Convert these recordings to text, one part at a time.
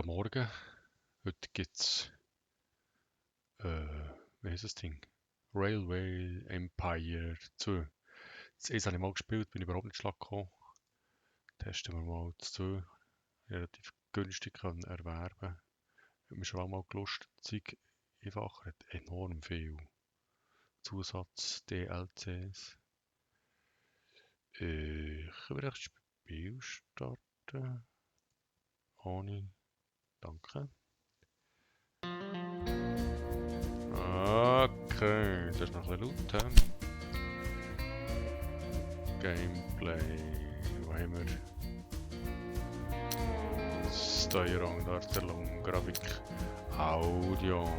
Guten Morgen. Heute gibt's, wie heisst das Ding? Railway Empire 2. Das 1 habe ich mal gespielt, bin überhaupt nicht schlag gekommen. Testen wir mal das 2. Relativ günstig können erwerben. Hat mir schon auch mal gelustet. Zeug einfach hat enorm viel Zusatz, DLCs. Können wir das Spiel starten? Ohne. Danke. Okay, das ist noch ein bisschen laut. Gameplay. Wo haben wir? Steuerung, Darstellung, Grafik, Audio.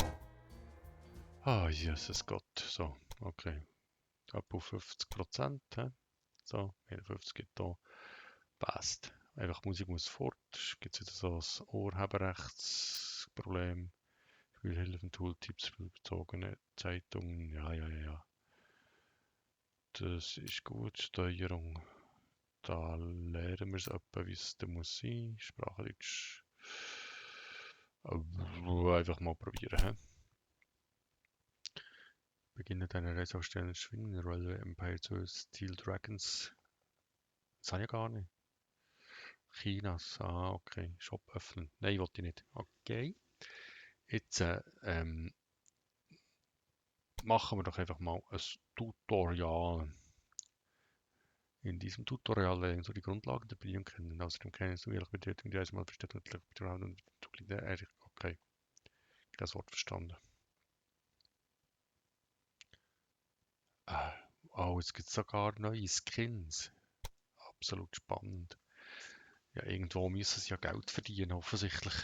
Ah, Jesus Gott. So, okay. Ab auf 50%. So, 51 geht da. Passt. Einfach Musik muss fort. Gibt es wieder so ein Urheberrechtsproblem? Spielhilfen, Tooltips, spielbezogene Zeitungen. Ja. Das ist gut. Steuerung. Da lernen wir es etwa, wie es da muss sein. Sprache Deutsch. Einfach mal probieren. He? Beginne deine Reise auf Sterne schwingen. Railway Empire 2 Steel Dragons. Das habe ich gar nicht. Chinas. Ah, okay. Shop öffnen. Nein, wollte ich nicht. Okay. Jetzt machen wir doch einfach mal ein Tutorial. In diesem Tutorial lernen Sie die Grundlagen der Bedienung kennen. Außerdem kennen Sie welche Bedeutung die erstmal versteht und okay, das Wort verstanden. Oh, jetzt gibt es sogar neue Skins. Absolut spannend. Ja, irgendwo müssen sie ja Geld verdienen, offensichtlich.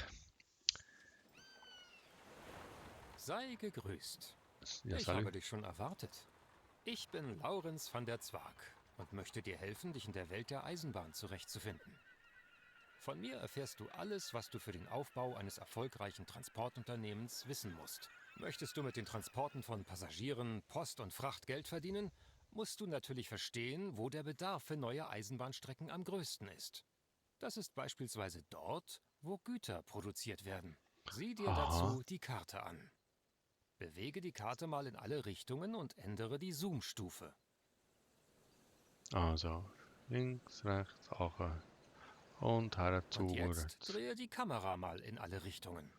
Sei gegrüßt. Ja, Ich salut. habe dich schon erwartet. Ich bin Laurens van der Zwaag und möchte dir helfen, dich in der Welt der Eisenbahn zurechtzufinden. Von mir erfährst du alles, was du für den Aufbau eines erfolgreichen Transportunternehmens wissen musst. Möchtest du mit den Transporten von Passagieren, Post und Fracht Geld verdienen, musst du natürlich verstehen, wo der Bedarf für neue Eisenbahnstrecken am größten ist. Das ist beispielsweise dort, wo Güter produziert werden. Sieh dir Aha. dazu die Karte an. Bewege die Karte mal in alle Richtungen und ändere die Zoom-Stufe. Also, links, rechts, hoch und Und herzu, jetzt rechts. drehe die Kamera mal in alle Richtungen.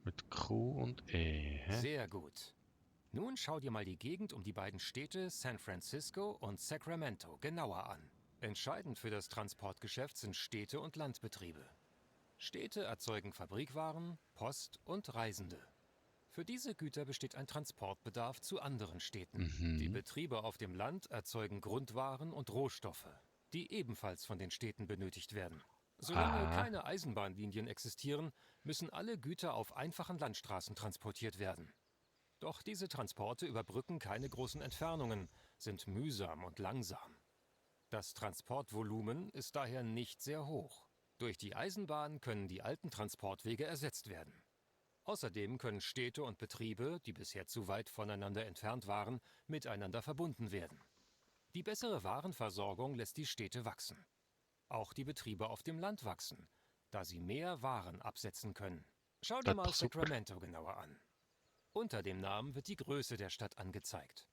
Mit Q und E, hä? Sehr gut. Nun schau dir mal die Gegend um die beiden Städte San Francisco und Sacramento genauer an. Entscheidend für das Transportgeschäft sind Städte und Landbetriebe. Städte erzeugen Fabrikwaren, Post und Reisende. Für diese Güter besteht ein Transportbedarf zu anderen Städten. Die Betriebe auf dem Land erzeugen Grundwaren und Rohstoffe, die ebenfalls von den Städten benötigt werden. Solange Ah, keine Eisenbahnlinien existieren, müssen alle Güter auf einfachen Landstraßen transportiert werden. Doch diese Transporte überbrücken keine großen Entfernungen, sind mühsam und langsam. Das Transportvolumen ist daher nicht sehr hoch. Durch die Eisenbahn können die alten Transportwege ersetzt werden. Außerdem können Städte und Betriebe, die bisher zu weit voneinander entfernt waren, miteinander verbunden werden. Die bessere Warenversorgung lässt die Städte wachsen. Auch die Betriebe auf dem Land wachsen, da sie mehr Waren absetzen können. Schau dir das ist mal doch super. Sacramento genauer an. Unter dem Namen wird die Größe der Stadt angezeigt.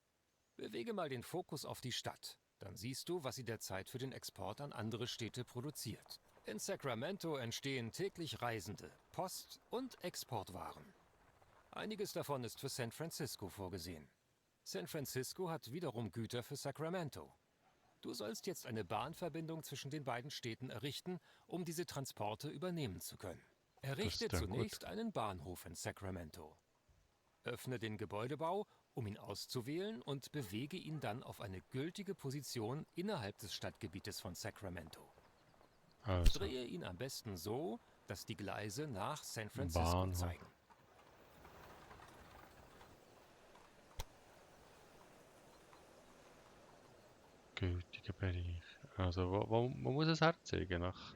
Bewege mal den Fokus auf die Stadt, dann siehst du, was sie derzeit für den Export an andere Städte produziert. In Sacramento entstehen täglich Reisende, Post- und Exportwaren. Einiges davon ist für San Francisco vorgesehen. San Francisco hat wiederum Güter für Sacramento. Du sollst jetzt eine Bahnverbindung zwischen den beiden Städten errichten, um diese Transporte übernehmen zu können. Das Errichte ist dann gut. zunächst einen Bahnhof in Sacramento. Öffne den Gebäudebau, um ihn auszuwählen, und bewege ihn dann auf eine gültige Position innerhalb des Stadtgebietes von Sacramento. Also, Drehe ihn am besten so, dass die Gleise nach San Francisco Bahnhof. zeigen. Gültiger Bereich. Also, wo muss es herzeigen? Nach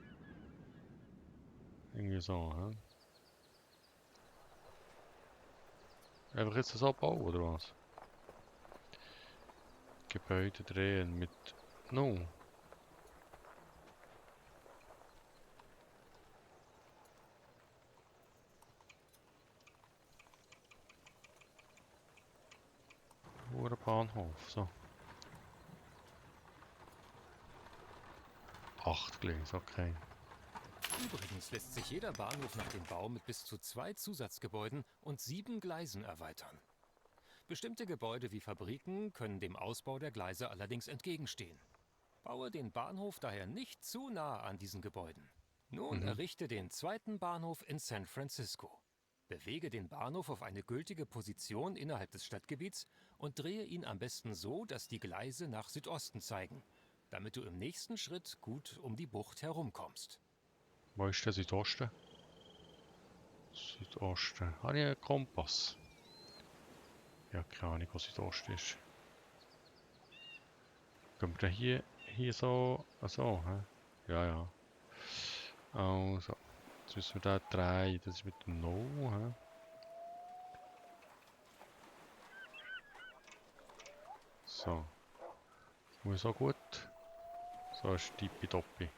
irgendwie so, hä? Einfach jetzt so bauen, oder was? Gebäude drehen mit... No. Bahnhof. So. 8 Gleise, okay. Übrigens lässt sich jeder Bahnhof nach dem Bau mit bis zu 2 Zusatzgebäuden und 7 Gleisen erweitern. Bestimmte Gebäude wie Fabriken können dem Ausbau der Gleise allerdings entgegenstehen. Baue den Bahnhof daher nicht zu nah an diesen Gebäuden. Nun errichte den zweiten Bahnhof in San Francisco. Bewege den Bahnhof auf eine gültige Position innerhalb des Stadtgebiets und drehe ihn am besten so, dass die Gleise nach Südosten zeigen, damit du im nächsten Schritt gut um die Bucht herumkommst. Wo ist der Südosten? Südosten. Habe ich einen Kompass? Ja, keine Ahnung, wo Südosten ist. Können wir den hier so... Achso, hä? Ja, ja. Also, jetzt müssen wir den drehen. Das ist mit dem No, hä? So. Muss auch gut. So ist tippitoppi.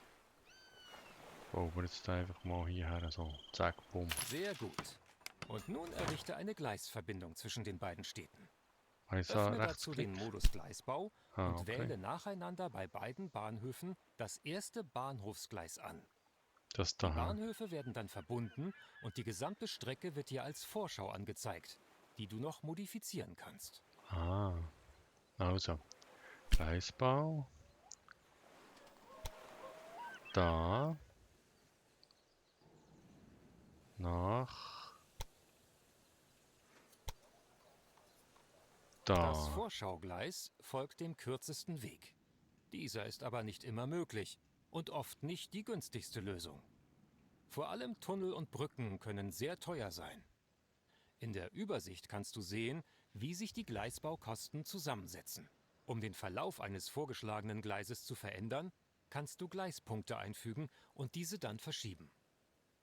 Bauen wir jetzt einfach mal hierher. So, zack, bumm. Sehr gut. Und nun errichte eine Gleisverbindung zwischen den beiden Städten. Habe ich so Öffne dazu Rechtsklick? den Modus Gleisbau Ah, und okay. wähle nacheinander bei beiden Bahnhöfen das erste Bahnhofsgleis an. Das Die da, hä? Bahnhöfe werden dann verbunden und die gesamte Strecke wird dir als Vorschau angezeigt, die du noch modifizieren kannst. Ah, also. Gleisbau. Da. Nach. Das Da. Vorschaugleis folgt dem kürzesten Weg. Dieser ist aber nicht immer möglich und oft nicht die günstigste Lösung. Vor allem Tunnel und Brücken können sehr teuer sein. In der Übersicht kannst du sehen, wie sich die Gleisbaukosten zusammensetzen. Um den Verlauf eines vorgeschlagenen Gleises zu verändern, kannst du Gleispunkte einfügen und diese dann verschieben.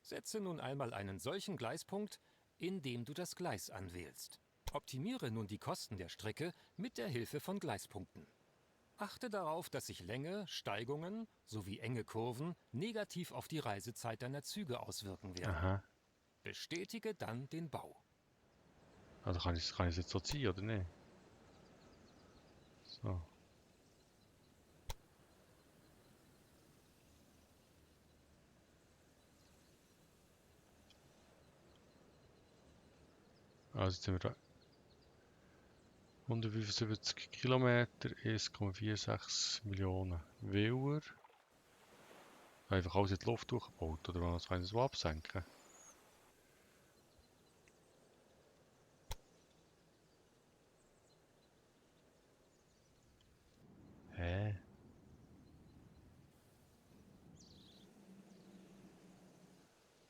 Setze nun einmal einen solchen Gleispunkt, indem du das Gleis anwählst. Optimiere nun die Kosten der Strecke mit der Hilfe von Gleispunkten. Achte darauf, dass sich Länge, Steigungen sowie enge Kurven negativ auf die Reisezeit deiner Züge auswirken werden. Aha. Bestätige dann den Bau. Also kann ich es jetzt so ziehen, oder nicht? So. Also jetzt sind wir da. 175 Kilometer, 1,46 Millionen Wiewer. Einfach alles in die Luft durchgebaut, oder was kann ich so absenken? Hä?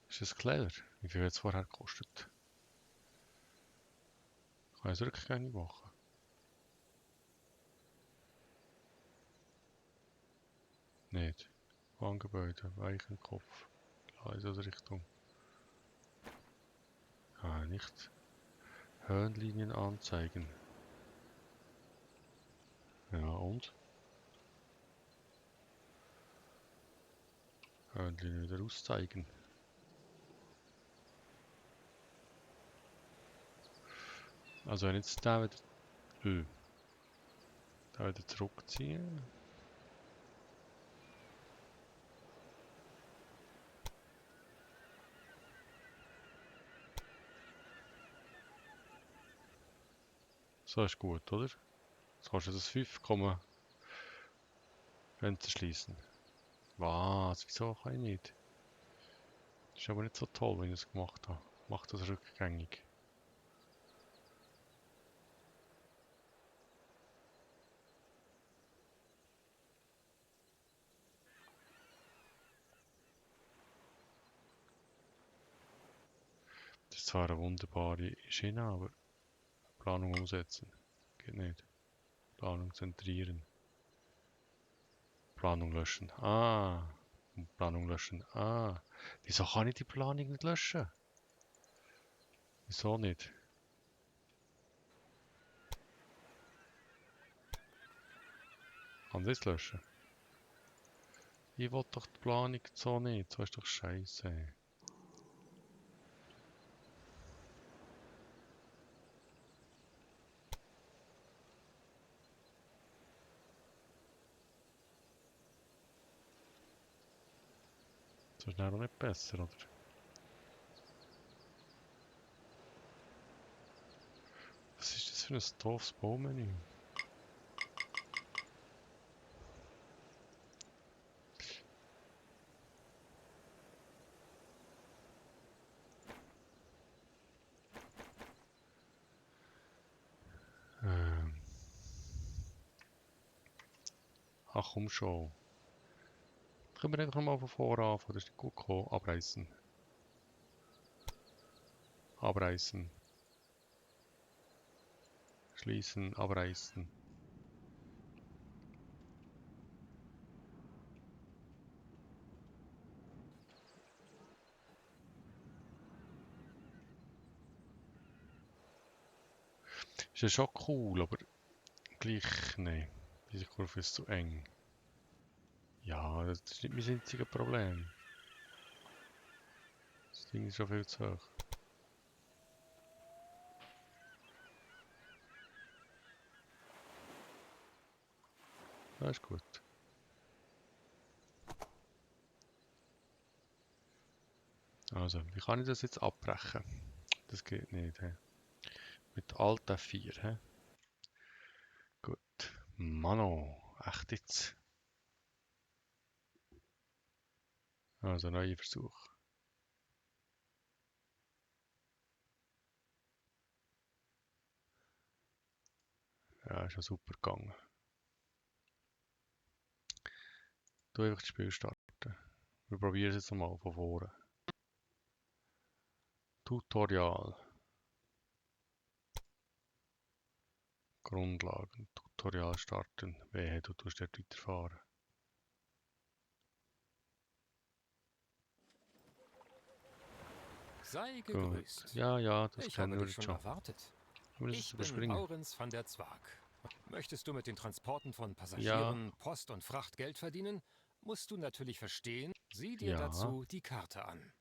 Ist das clever? Wie viel hat es vorher gekostet? Kann ich es rückgängig machen? Nicht. Bahngebäude, Weichenkopf, Gleisausrichtung. Ah, nicht. Höhenlinien anzeigen. Ja, und? Höhenlinien wieder auszeigen. Also wenn jetzt da wieder, da wieder zurückziehen. So ist gut, oder? Jetzt kannst du das 5, Fenster schließen. Was? Wieso kann ich nicht? Das ist aber nicht so toll, wenn ich es gemacht habe. Mach das rückgängig. Das ist zwar eine wunderbare Schiene, aber Planung umsetzen geht nicht. Planung zentrieren. Planung löschen. Ah. Planung löschen. Ah. Wieso kann ich die Planung nicht löschen? Wieso nicht? Kann ich das löschen? Ich will doch die Planung so nicht. So ist doch scheiße. das dann auch nicht besser, oder? Was ist das für ein doofes Baumenü? Ähm. Ach komm schon. Können wir einfach nochmal von vorne anfangen? Das ist nicht gut gekommen. Abreißen. Abreißen. Schließen. Abreißen. Ist ja schon cool, aber gleich, nein. Diese Kurve ist zu eng. Ja, das ist nicht mein einziges Problem. Das Ding ist schon viel zu hoch. Das ist gut. Also, wie kann ich das jetzt abbrechen? Das geht nicht, he? Mit Alt F4, he? Gut. Mano, echt jetzt? Also, neuer Versuch. Ja, ist ja super gegangen. Du einfach das Spiel starten. Wir probieren es jetzt nochmal von vorne. Tutorial. Grundlagen. Tutorial starten. Wehe, du tust dort weiterfahren. Sei Gut. gegrüßt. Ja, das Ich kennen habe wir dich jetzt schon schon. erwartet. Wir müssen es Ich bin überspringen. Aurens van der Zwag. Möchtest du mit den Transporten von Ja, Passagieren, Post und Fracht Geld verdienen, musst du natürlich verstehen, sieh dir ja. dazu die Karte an.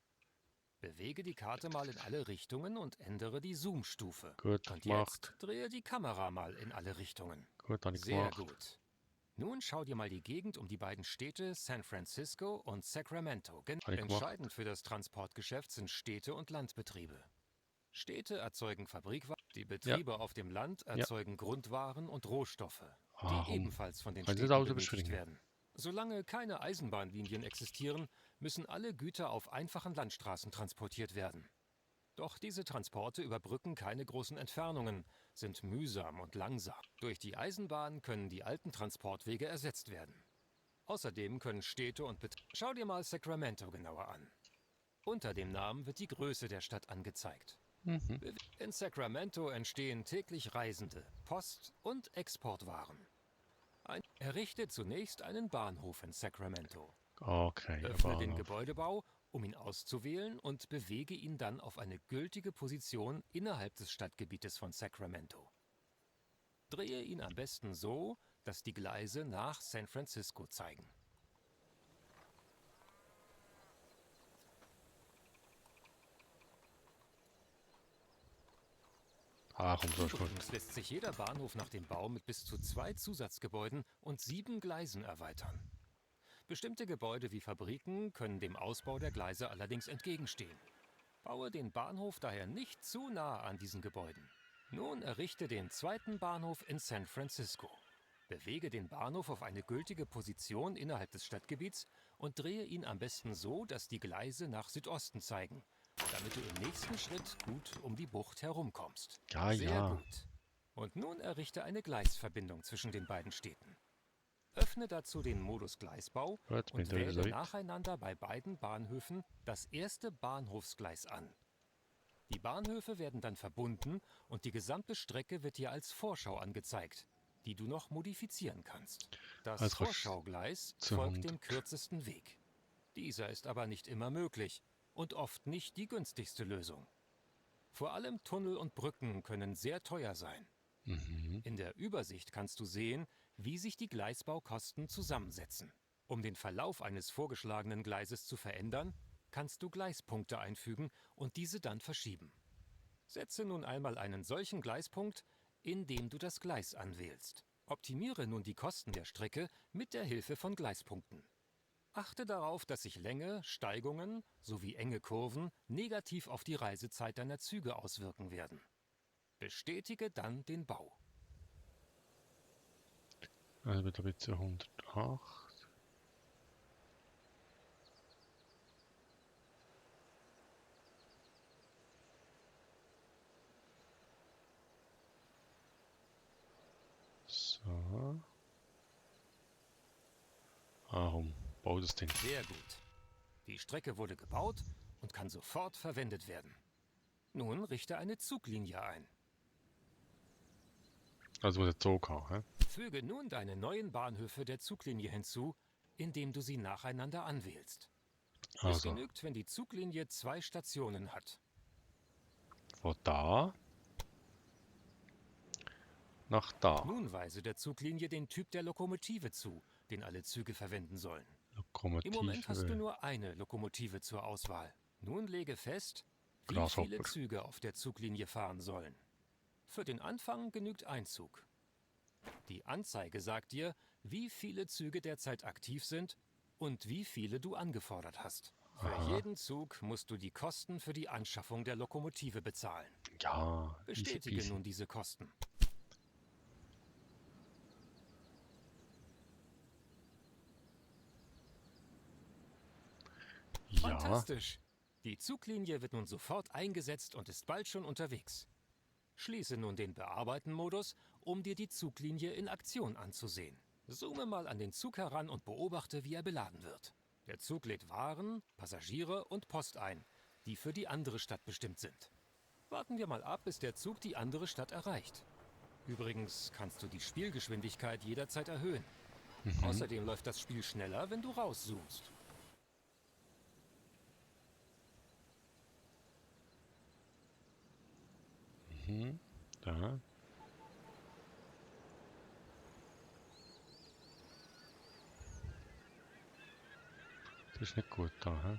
Bewege die Karte mal in alle Richtungen und ändere die Zoom-Stufe. Gut Und gemacht. jetzt drehe die Kamera mal in alle Richtungen. Gut, habe ich Sehr gemacht. gut. Nun schau dir mal die Gegend um die beiden Städte San Francisco und Sacramento. Habe ich gemacht. Entscheidend für das Transportgeschäft sind Städte und Landbetriebe. Städte erzeugen Fabrikwaren, die Ja, Betriebe auf dem Land ja. erzeugen Grundwaren und Rohstoffe, Ah, die komm. ebenfalls von den Kann ich nicht Städten alles benötigt überspringen? werden. Solange keine Eisenbahnlinien existieren, müssen alle Güter auf einfachen Landstraßen transportiert werden. Doch diese Transporte überbrücken keine großen Entfernungen, sind mühsam und langsam. Durch die Eisenbahn können die alten Transportwege ersetzt werden. Außerdem können Städte und Betriebe... Schau dir mal Sacramento genauer an. Unter dem Namen wird die Größe der Stadt angezeigt. Mhm. In Sacramento entstehen täglich Reisende, Post- und Exportwaren. Errichte zunächst einen Bahnhof in Sacramento. Okay, ein Öffne den Bahnhof. Gebäudebau, um ihn auszuwählen und bewege ihn dann auf eine gültige Position innerhalb des Stadtgebietes von Sacramento. Drehe ihn am besten so, dass die Gleise nach San Francisco zeigen. Ah, komm, so ist gut. Übrigens lässt sich jeder Bahnhof nach dem Bau mit bis zu 2 Zusatzgebäuden und 7 Gleisen erweitern. Bestimmte Gebäude wie Fabriken können dem Ausbau der Gleise allerdings entgegenstehen. Baue den Bahnhof daher nicht zu nah an diesen Gebäuden. Nun errichte den zweiten Bahnhof in San Francisco. Bewege den Bahnhof auf eine gültige Position innerhalb des Stadtgebiets und drehe ihn am besten so, dass die Gleise nach Südosten zeigen, damit du im nächsten Schritt gut um die Bucht herumkommst. Ja, Sehr ja. gut. Und nun errichte eine Gleisverbindung zwischen den beiden Städten. Öffne dazu den Modus Gleisbau Gut, bin und ich wieder so wähle weit. nacheinander bei beiden Bahnhöfen das erste Bahnhofsgleis an. Die Bahnhöfe werden dann verbunden und die gesamte Strecke wird dir als Vorschau angezeigt, die du noch modifizieren kannst. Das Also kannst du Vorschaugleis zu folgt 100. dem kürzesten Weg. Dieser ist aber nicht immer möglich und oft nicht die günstigste Lösung. Vor allem Tunnel und Brücken können sehr teuer sein. Mhm. In der Übersicht kannst du sehen, wie sich die Gleisbaukosten zusammensetzen. Um den Verlauf eines vorgeschlagenen Gleises zu verändern, kannst du Gleispunkte einfügen und diese dann verschieben. Setze nun einmal einen solchen Gleispunkt, indem du das Gleis anwählst. Optimiere nun die Kosten der Strecke mit der Hilfe von Gleispunkten. Achte darauf, dass sich Länge, Steigungen sowie enge Kurven negativ auf die Reisezeit deiner Züge auswirken werden. Bestätige dann den Bau. Also wieder ein bisschen 108. So. Komm, bau das Ding. Sehr gut. Die Strecke wurde gebaut und kann sofort verwendet werden. Nun richte eine Zuglinie ein. Also muss der Zug haben, hä? Füge nun deine neuen Bahnhöfe der Zuglinie hinzu, indem du sie nacheinander anwählst. Es Also, genügt, wenn die Zuglinie 2 Stationen hat. von da nach da. Nun weise der Zuglinie den Typ der Lokomotive zu, den alle Züge verwenden sollen. Im Moment hast du Lokomotive. nur eine Lokomotive zur Auswahl. Nun lege fest, wie Grasshopper. viele Züge auf der Zuglinie fahren sollen. Für den Anfang genügt ein Zug. Die Anzeige sagt dir, wie viele Züge derzeit aktiv sind und wie viele du angefordert hast. Für Aha. jeden Zug musst du die Kosten für die Anschaffung der Lokomotive bezahlen. Ja, Bestätige easy. nun diese Kosten. Ja, Fantastisch! Die Zuglinie wird nun sofort eingesetzt und ist bald schon unterwegs. Schließe nun den Bearbeiten-Modus, um dir die Zuglinie in Aktion anzusehen. Zoome mal an den Zug heran und beobachte, wie er beladen wird. Der Zug lädt Waren, Passagiere und Post ein, die für die andere Stadt bestimmt sind. Warten wir mal ab, bis der Zug die andere Stadt erreicht. Übrigens kannst du die Spielgeschwindigkeit jederzeit erhöhen. Außerdem läuft das Spiel schneller, wenn du rauszoomst. da. Das ist nicht gut da, hä?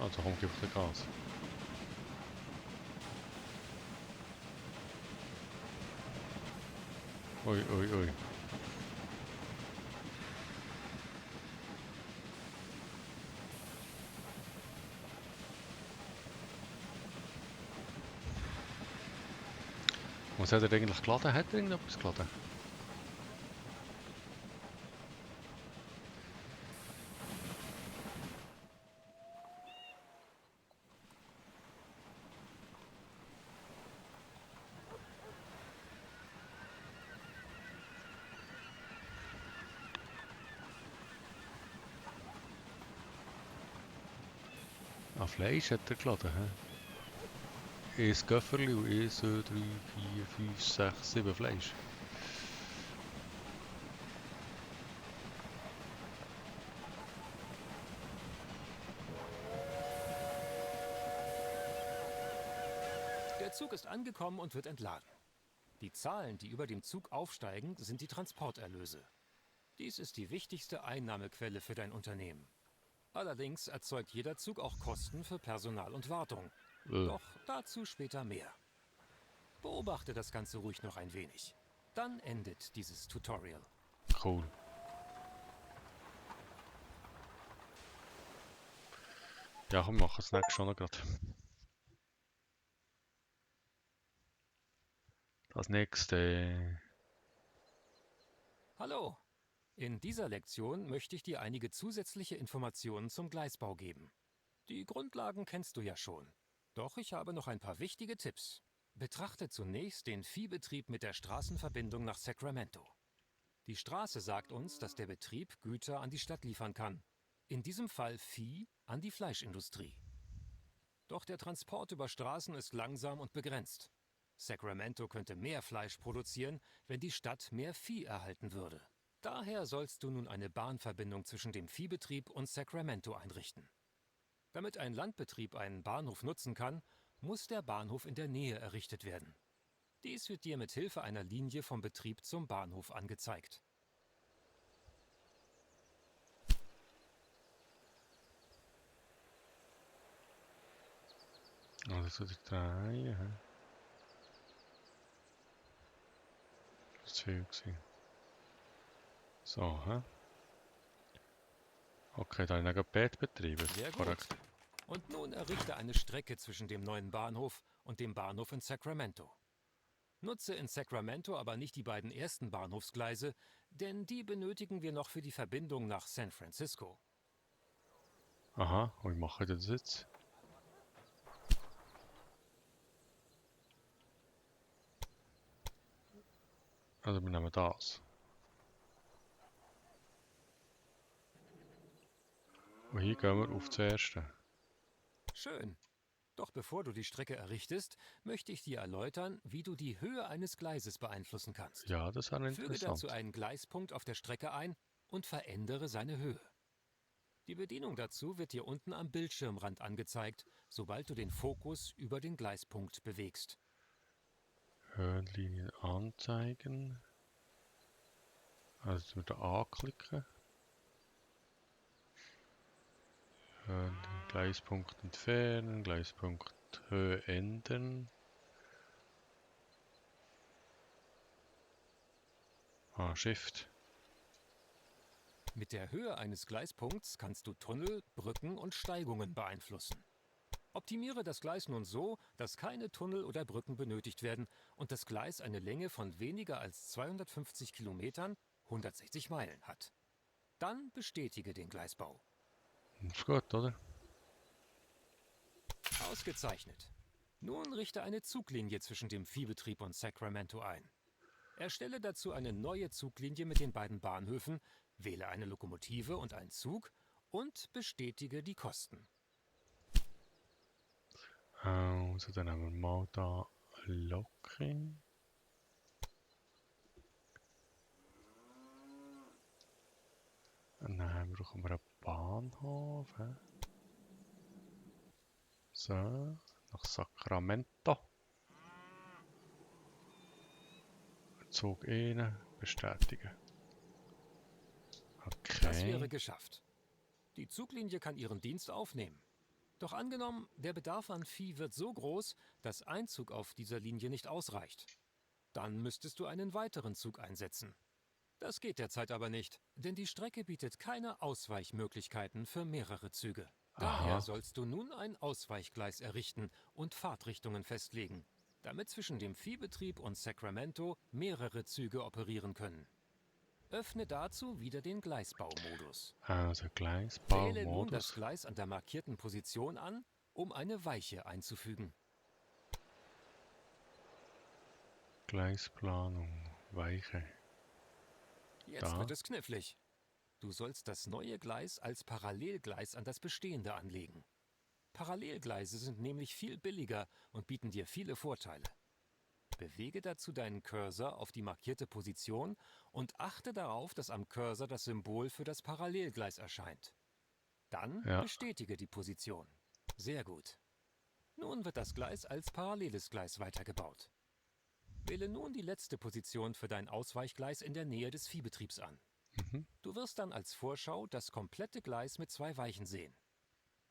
Also komm, gib dir Gas. Ui, ui, ui. Was hat er eigentlich geladen? Hat er irgendetwas geladen? Ah, Fleisch hat er geladen, hä? Ein Göfferli und 1, 2, 3, 4, 5, 6, 7 Fleisch. Der Zug ist angekommen und wird entladen. Die Zahlen, die über dem Zug aufsteigen, sind die Transporterlöse. Dies ist die wichtigste Einnahmequelle für dein Unternehmen. Allerdings erzeugt jeder Zug auch Kosten für Personal und Wartung. Doch dazu später mehr. Beobachte das Ganze ruhig noch ein wenig. Dann endet dieses Tutorial. Cool. Ja, komm, wir machen das nächste schon noch grad. Das nächste. Hallo! In dieser Lektion möchte ich dir einige zusätzliche Informationen zum Gleisbau geben. Die Grundlagen kennst du ja schon. Doch ich habe noch ein paar wichtige Tipps. Betrachte zunächst den Viehbetrieb mit der Straßenverbindung nach Sacramento. Die Straße sagt uns, dass der Betrieb Güter an die Stadt liefern kann. In diesem Fall Vieh an die Fleischindustrie. Doch der Transport über Straßen ist langsam und begrenzt. Sacramento könnte mehr Fleisch produzieren, wenn die Stadt mehr Vieh erhalten würde. Daher sollst du nun eine Bahnverbindung zwischen dem Viehbetrieb und Sacramento einrichten. Damit ein Landbetrieb einen Bahnhof nutzen kann, muss der Bahnhof in der Nähe errichtet werden. Dies wird dir mit Hilfe einer Linie vom Betrieb zum Bahnhof angezeigt. Also so die drei, hä? Das ist viel gewesen. So, hä? Okay, da habe ich noch Bett betrieben. Sehr gut. Korrekt. Und nun errichte eine Strecke zwischen dem neuen Bahnhof und dem Bahnhof in Sacramento. Nutze in Sacramento aber nicht die beiden ersten Bahnhofsgleise, denn die benötigen wir noch für die Verbindung nach San Francisco. Aha, und wie mache ich das jetzt? Also wir nehmen das. Und hier gehen wir auf das erste. Schön. Doch bevor du die Strecke errichtest, möchte ich dir erläutern, wie du die Höhe eines Gleises beeinflussen kannst. Ja, das ist auch Füge dazu interessant. einen Gleispunkt auf der Strecke ein und verändere seine Höhe. Die Bedienung dazu wird dir unten am Bildschirmrand angezeigt, sobald du den Fokus über den Gleispunkt bewegst. Höhenlinien anzeigen. Also mit anklicken. Gleispunkt entfernen, Gleispunkt Höhe ändern. Ah, Shift. Mit der Höhe eines Gleispunkts kannst du Tunnel, Brücken und Steigungen beeinflussen. Optimiere das Gleis nun so, dass keine Tunnel oder Brücken benötigt werden und das Gleis eine Länge von weniger als 250 Kilometern, 160 Meilen hat. Dann bestätige den Gleisbau. Ist gut, oder? Ausgezeichnet. Nun richte eine Zuglinie zwischen dem Viehbetrieb und Sacramento ein. Erstelle dazu eine neue Zuglinie mit den beiden Bahnhöfen, wähle eine Lokomotive und einen Zug und bestätige die Kosten. Also dann haben wir mal da Locking. Und dann brauchen wir einen Bahnhof. Hä? So, nach Sacramento. Zug rein, bestätigen. Das wäre Okay. geschafft. Die Zuglinie kann ihren Dienst aufnehmen. Doch angenommen, der Bedarf an Vieh wird so groß, dass ein Zug auf dieser Linie nicht ausreicht. Dann müsstest du einen weiteren Zug einsetzen. Das geht derzeit aber nicht, denn die Strecke bietet keine Ausweichmöglichkeiten für mehrere Züge. Daher Aha. sollst du nun ein Ausweichgleis errichten und Fahrtrichtungen festlegen, damit zwischen dem Viehbetrieb und Sacramento mehrere Züge operieren können. Öffne dazu wieder den Gleisbaumodus. Also Wähle nun das Gleisbaumodus. Gleis an der markierten Position an, um eine Weiche einzufügen. Gleisplanung. Weiche. Jetzt Da. wird es knifflig. Du sollst das neue Gleis als Parallelgleis an das bestehende anlegen. Parallelgleise sind nämlich viel billiger und bieten dir viele Vorteile. Bewege dazu deinen Cursor auf die markierte Position und achte darauf, dass am Cursor das Symbol für das Parallelgleis erscheint. Dann Ja. bestätige die Position. Sehr gut. Nun wird das Gleis als paralleles Gleis weitergebaut. Wähle nun die letzte Position für dein Ausweichgleis in der Nähe des Viehbetriebs an. Mhm. Du wirst dann als Vorschau das komplette Gleis mit 2 Weichen sehen.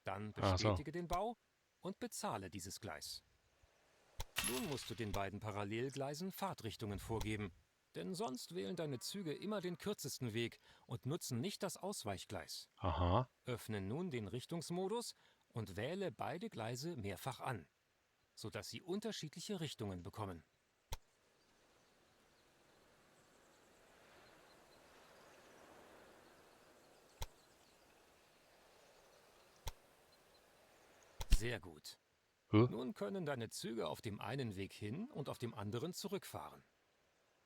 Dann Ah, so. bestätige den Bau und bezahle dieses Gleis. Nun musst du den beiden Parallelgleisen Fahrtrichtungen vorgeben, denn sonst wählen deine Züge immer den kürzesten Weg und nutzen nicht das Ausweichgleis. Aha. Öffne nun den Richtungsmodus und wähle beide Gleise mehrfach an, sodass sie unterschiedliche Richtungen bekommen. Sehr gut. Nun können deine Züge auf dem einen Weg hin und auf dem anderen zurückfahren.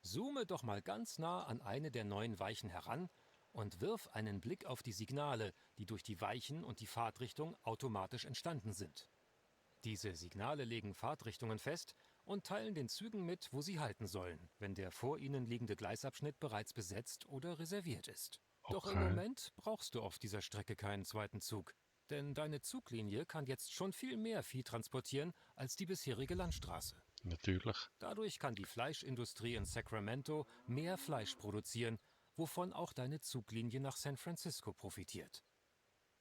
Zoome doch mal ganz nah an eine der neuen Weichen heran und wirf einen Blick auf die Signale, die durch die Weichen und die Fahrtrichtung automatisch entstanden sind. Diese Signale legen Fahrtrichtungen fest und teilen den Zügen mit, wo sie halten sollen, wenn der vor ihnen liegende Gleisabschnitt bereits besetzt oder reserviert ist. Doch im Okay. Moment brauchst du auf dieser Strecke keinen zweiten Zug, denn deine Zuglinie kann jetzt schon viel mehr Vieh transportieren als die bisherige Landstraße. Natürlich. Dadurch kann die Fleischindustrie in Sacramento mehr Fleisch produzieren, wovon auch deine Zuglinie nach San Francisco profitiert.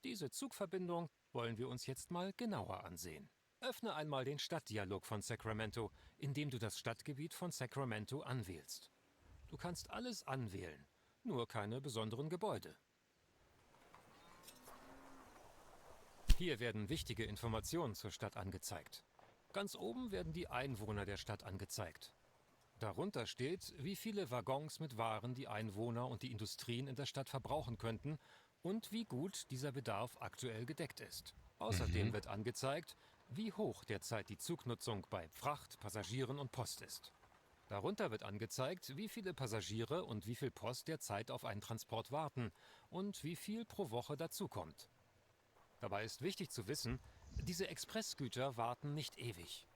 Diese Zugverbindung wollen wir uns jetzt mal genauer ansehen. Öffne einmal den Stadtdialog von Sacramento, indem du das Stadtgebiet von Sacramento anwählst. Du kannst alles anwählen, nur keine besonderen Gebäude. Hier werden wichtige Informationen zur Stadt angezeigt. Ganz oben werden die Einwohner der Stadt angezeigt. Darunter steht, wie viele Waggons mit Waren die Einwohner und die Industrien in der Stadt verbrauchen könnten und wie gut dieser Bedarf aktuell gedeckt ist. Außerdem wird angezeigt, wie hoch derzeit die Zugnutzung bei Fracht, Passagieren und Post ist. Darunter wird angezeigt, wie viele Passagiere und wie viel Post derzeit auf einen Transport warten und wie viel pro Woche dazukommt. Dabei ist wichtig zu wissen, diese Expressgüter warten nicht ewig.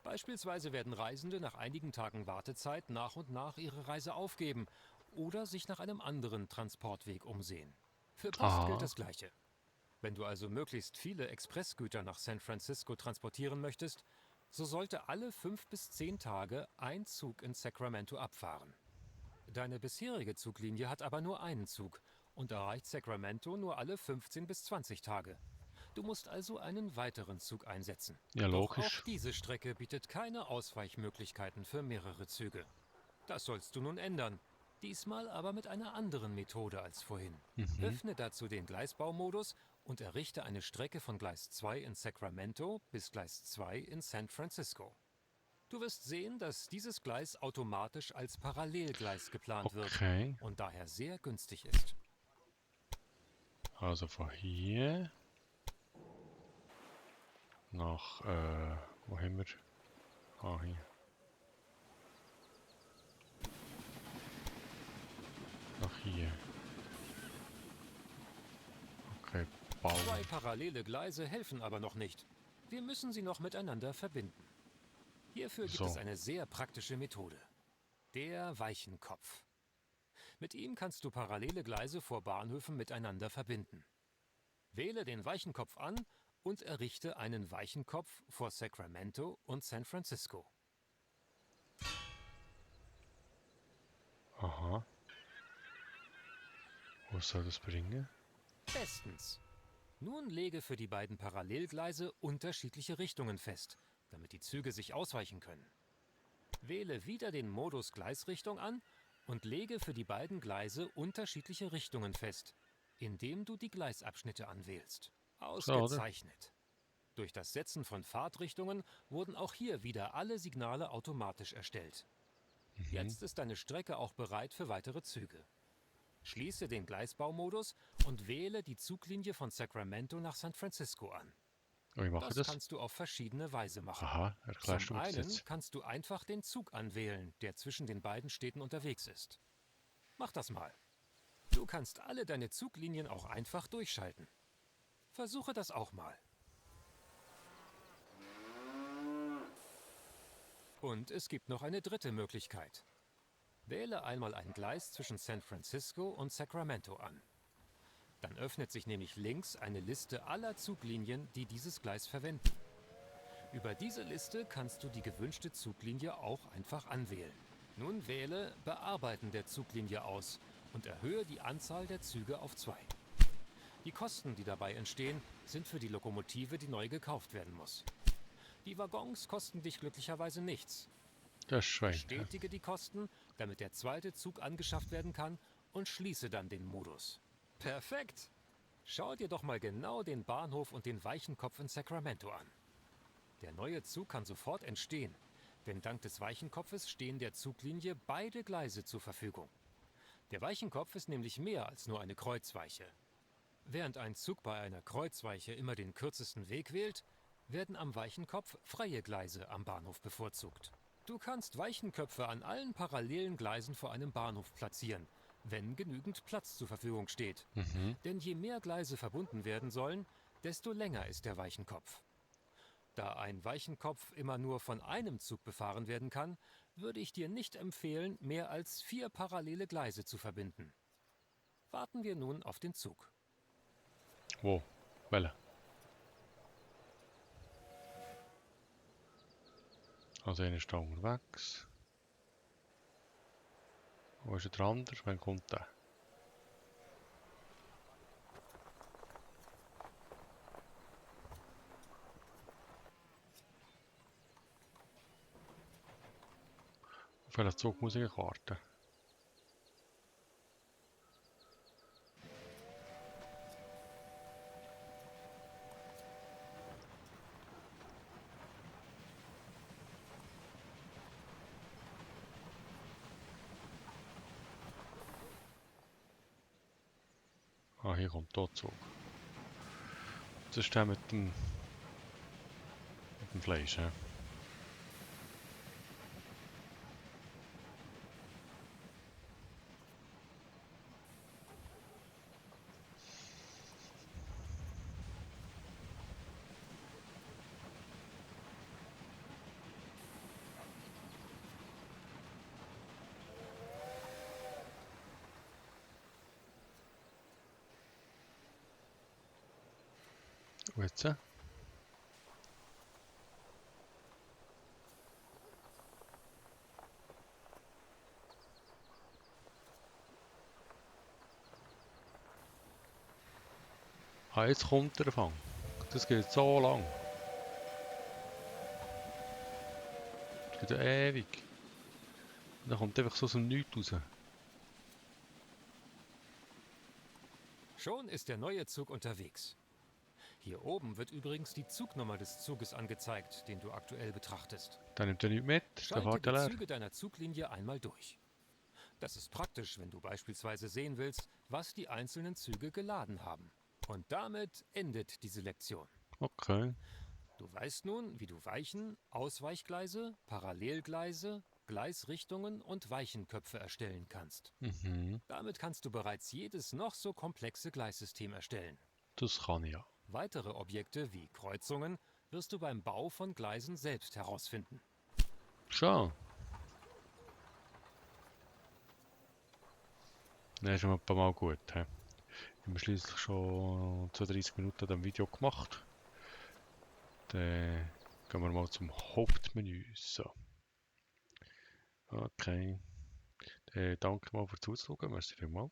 Beispielsweise werden Reisende nach einigen Tagen Wartezeit nach und nach ihre Reise aufgeben oder sich nach einem anderen Transportweg umsehen. Für Post gilt das Gleiche. Wenn du also möglichst viele Expressgüter nach San Francisco transportieren möchtest, so sollte alle 5 bis 10 Tage ein Zug in Sacramento abfahren. Deine bisherige Zuglinie hat aber nur einen Zug und erreicht Sacramento nur alle 15 bis 20 Tage. Du musst also einen weiteren Zug einsetzen. Ja, Doch auch logisch. diese Strecke bietet keine Ausweichmöglichkeiten für mehrere Züge. Das sollst du nun ändern. Diesmal aber mit einer anderen Methode als vorhin. Öffne dazu den Gleisbaumodus und errichte eine Strecke von Gleis 2 in Sacramento bis Gleis 2 in San Francisco. Du wirst sehen, dass dieses Gleis automatisch als Parallelgleis geplant wird Okay. und daher sehr günstig ist. Also von hier nach, wo haben wir? Ah, hier. Nach hier. Okay, Baum. 2 parallele Gleise helfen aber noch nicht. Wir müssen sie noch miteinander verbinden. Hierfür gibt es eine sehr praktische Methode. Der Weichenkopf. Mit ihm kannst du parallele Gleise vor Bahnhöfen miteinander verbinden. Wähle den Weichenkopf an und errichte einen Weichenkopf vor Sacramento und San Francisco. Aha. Was soll das bringen? Bestens. Nun lege für die beiden Parallelgleise unterschiedliche Richtungen fest, damit die Züge sich ausweichen können. Wähle wieder den Modus Gleisrichtung an und lege für die beiden Gleise unterschiedliche Richtungen fest, indem du die Gleisabschnitte anwählst. Ausgezeichnet. Durch das Setzen von Fahrtrichtungen wurden auch hier wieder alle Signale automatisch erstellt. Jetzt ist deine Strecke auch bereit für weitere Züge. Schließe den Gleisbaumodus und wähle die Zuglinie von Sacramento nach San Francisco an. Wie mache ich Das das? kannst du auf verschiedene Weise machen. Aha, erklärst du Zum mir das einen jetzt? kannst du einfach den Zug anwählen, der zwischen den beiden Städten unterwegs ist. Mach das mal. Du kannst alle deine Zuglinien auch einfach durchschalten. Versuche das auch mal. Und es gibt noch eine dritte Möglichkeit. Wähle einmal ein Gleis zwischen San Francisco und Sacramento an. Dann öffnet sich nämlich links eine Liste aller Zuglinien, die dieses Gleis verwenden. Über diese Liste kannst du die gewünschte Zuglinie auch einfach anwählen. Nun wähle Bearbeiten der Zuglinie aus und erhöhe die Anzahl der Züge auf 2. Die Kosten, die dabei entstehen, sind für die Lokomotive, die neu gekauft werden muss. Die Waggons kosten dich glücklicherweise nichts. Das Schwein. Bestätige die Kosten, damit der zweite Zug angeschafft werden kann und schließe dann den Modus. Perfekt! Schau dir doch mal genau den Bahnhof und den Weichenkopf in Sacramento an. Der neue Zug kann sofort entstehen, denn dank des Weichenkopfes stehen der Zuglinie beide Gleise zur Verfügung. Der Weichenkopf ist nämlich mehr als nur eine Kreuzweiche. Während ein Zug bei einer Kreuzweiche immer den kürzesten Weg wählt, werden am Weichenkopf freie Gleise am Bahnhof bevorzugt. Du kannst Weichenköpfe an allen parallelen Gleisen vor einem Bahnhof platzieren, wenn genügend Platz zur Verfügung steht. Denn je mehr Gleise verbunden werden sollen, desto länger ist der Weichenkopf. Da ein Weichenkopf immer nur von einem Zug befahren werden kann, würde ich dir nicht empfehlen, mehr als 4 parallele Gleise zu verbinden. Warten wir nun auf den Zug. Wo? Welcher? Also einer ist da unterwegs. Wo ist der andere? Wann kommt der? Auf welchen Zug muss ich warten? Ah, hier kommt der Zug. Das ist der mit dem Fleisch, ja. Und jetzt? Ah, jetzt kommt der Fang. Das geht so lang. Das geht ja ewig. Und dann kommt einfach so aus dem Nichts raus. Schon ist der neue Zug unterwegs. Hier oben wird übrigens die Zugnummer des Zuges angezeigt, den du aktuell betrachtest. Der nimmt ja nichts mit, der Schalte fährt ja die leer. Züge deiner Zuglinie einmal durch. Das ist praktisch, wenn du beispielsweise sehen willst, was die einzelnen Züge geladen haben. Und damit endet diese Lektion. Okay. Du weißt nun, wie du Weichen, Ausweichgleise, Parallelgleise, Gleisrichtungen und Weichenköpfe erstellen kannst. Mhm. Damit kannst du bereits jedes noch so komplexe Gleissystem erstellen. Das kann ich ja. Weitere Objekte wie Kreuzungen wirst du beim Bau von Gleisen selbst herausfinden. Schon. Das ist schon ein paar Mal gut. He? Wir haben schließlich schon 32 Minuten an dem Video gemacht. Dann gehen wir mal zum Hauptmenü. So. Okay. Danke mal fürs Zuschauen. Merci vielmals.